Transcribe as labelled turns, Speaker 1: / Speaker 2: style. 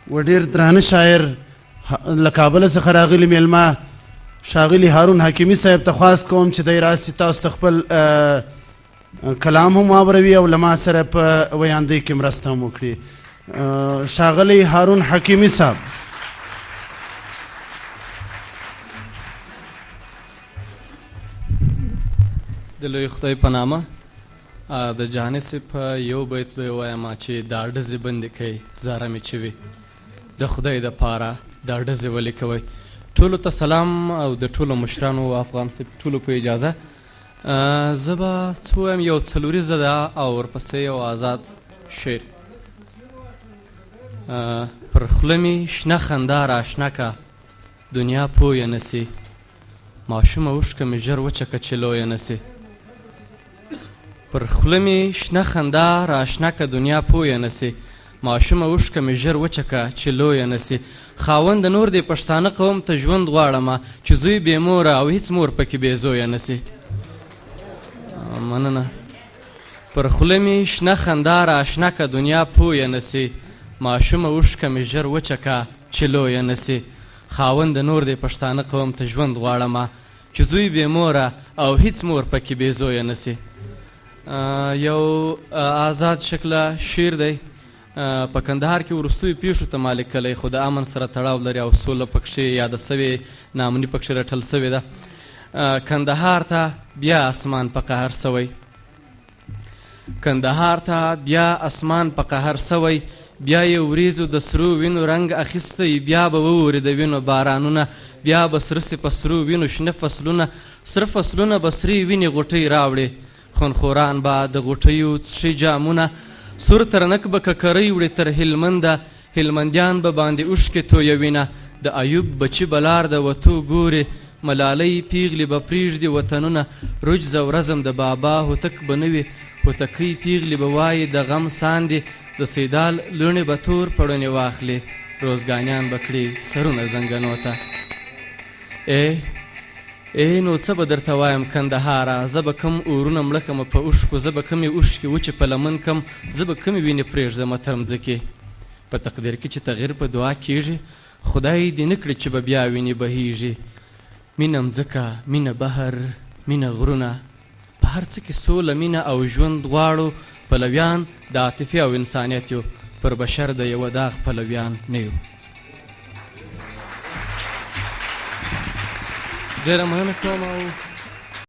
Speaker 1: و ډېر درانه شاعر له کابله څخه راغلي میلمه ښاغلي هارون حکیمي صاحب ته خواست کوم چې دی راسي تاسو ته خپل کلام هم واوروي او له ما سره په ویاندۍ کې مرسته هم وکړي. ښاغلی هارون حکیمي صاحب.
Speaker 2: د لوی خدای په نامه د جهاني صاحب په یو بیت به وایم چې دا ډزې بندې کړئ زاره مې چې وي، د خدای د پاره دا ډزې ولې کوئ. ټولو ته سلام او د ټولو مشرانو افغان صاحب ټولو په اجازه زه به څه ووایم، یو څلوریزه ده او ورپسې یو آزاد شعر. پر خوله مې شنه خندا راشنه که دنیا پویه نه سي، ماشومه اوښکه مې ژر وچکه چې لویه نه سي. پر خوله مې شنه خندا راشنه که دنیا پویه نه سي، ماشومه اوښکه مې ژر وچکه چې لویه نه سي. خاوند نور دې پښتانه قوم ته ژوند غواړمه چې زوی بې موره او هیڅ مور پکې بې زویه نه سي. مننه. پر خوله مې شنه خندا راشنه که دنیا پویه نه سي، ماشومه اوښکه مې ژر وچکه چې لویه نه سي. خاوند نور دې پښتانه قوم ته ژوند غواړمه چې زوی بې موره او هیڅ مور پکې بې زویه نه سي. یو آزاد شکله شعر دی، په کندهار کې وروستیو پیښو ته ما لیکلی، خو د امن سره تړاو لري او سوله پکښې یاده سوې، ناامني پکښې رټل سوې ده. کندهار ته بیا اسمان په قهر سوی، کندهار ته بیا اسمان په قهر سوی، بیا یې وریځو د سرو وینو رنګ اخیستی، بیا به ووري د وینو بارانونه، بیا به سره سي په سرو وینو شنه فصلونه، سره فصلونه به سرې وینې غوټۍ راوړي، خونخوران به د غوټیو څښي جامونه، سور ترنک به ککرۍ وړي تر هلمنده، هلمندیان به باندې اوښکې تویوینه، د ایوب بچي به لار د وتو ګوري، ملالۍ پیغلې به پرېږدي وطنونه، رجز او رزم د بابا هوتک به نه وي، هوتکۍ پیغلې به وایي د غم ساندې، د سیدال لوڼې به تور پړونې واخلي، روزګانیان به کړي سرونه زنګنو ته. ای نو څه به درته وایم کندهاره، زه به کوم اورونه مړه کمه په اوښکو، زه به کومې اوښکې وچې په لمن کم، زه به کومې وینې پرېږدمه تر مځکې. په تقدیر کې چې تغیر په دعا کیږي، خدای دې نه کړي چې به بیا وینې بهیږي. مینه مځکه، مینه بحر، مینه غرونه، په هر څه کې سوله، مینه او ژوند غواړو. پلویان د عاطفې او انسانیت یو، پر بشر د یوه داغ پلویان نه یو. ډېره مننه کوم او